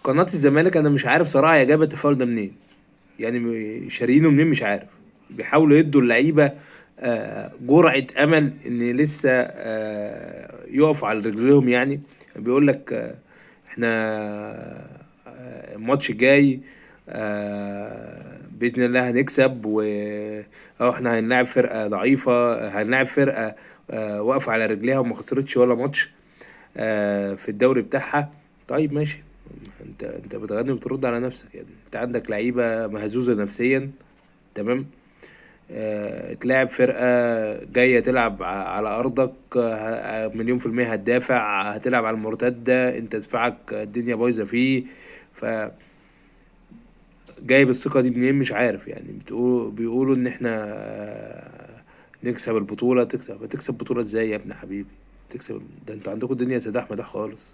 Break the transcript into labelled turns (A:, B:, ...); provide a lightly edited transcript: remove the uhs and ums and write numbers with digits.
A: قناة الزمالك انا مش عارف صراحة هي جايبه التفاؤل ده منين، يعني شارينه منين مش عارف. بيحاولوا يدوا اللعيبة جرعة امل ان لسه يقفوا على رجليهم. يعني بيقول لك احنا الماتش الجاي باذن الله هنكسب، و أو احنا هنلاعب فرقه ضعيفة، هنلاعب فرقه واقفة على رجليها وما خسرتش ولا ماتش في الدوري بتاعها. طيب ماشي، انت بتغني وبترد على نفسك، يعني انت عندك لعيبة مهزوزة نفسيا، تمام، تلاعب فرقه جاية تلعب على ارضك، 1,000,000% هتدافع، هتلعب على المرتدة، انت دفاعك الدنيا بايظة فيه، ف جايب الثقة دي منين مش عارف. يعني بيقولوا ان احنا نكسب البطولة. تكسب بطوله ازاي يا ابن حبيبي؟ تكسب ده انتوا عندكم الدنيا سداح مداح خالص.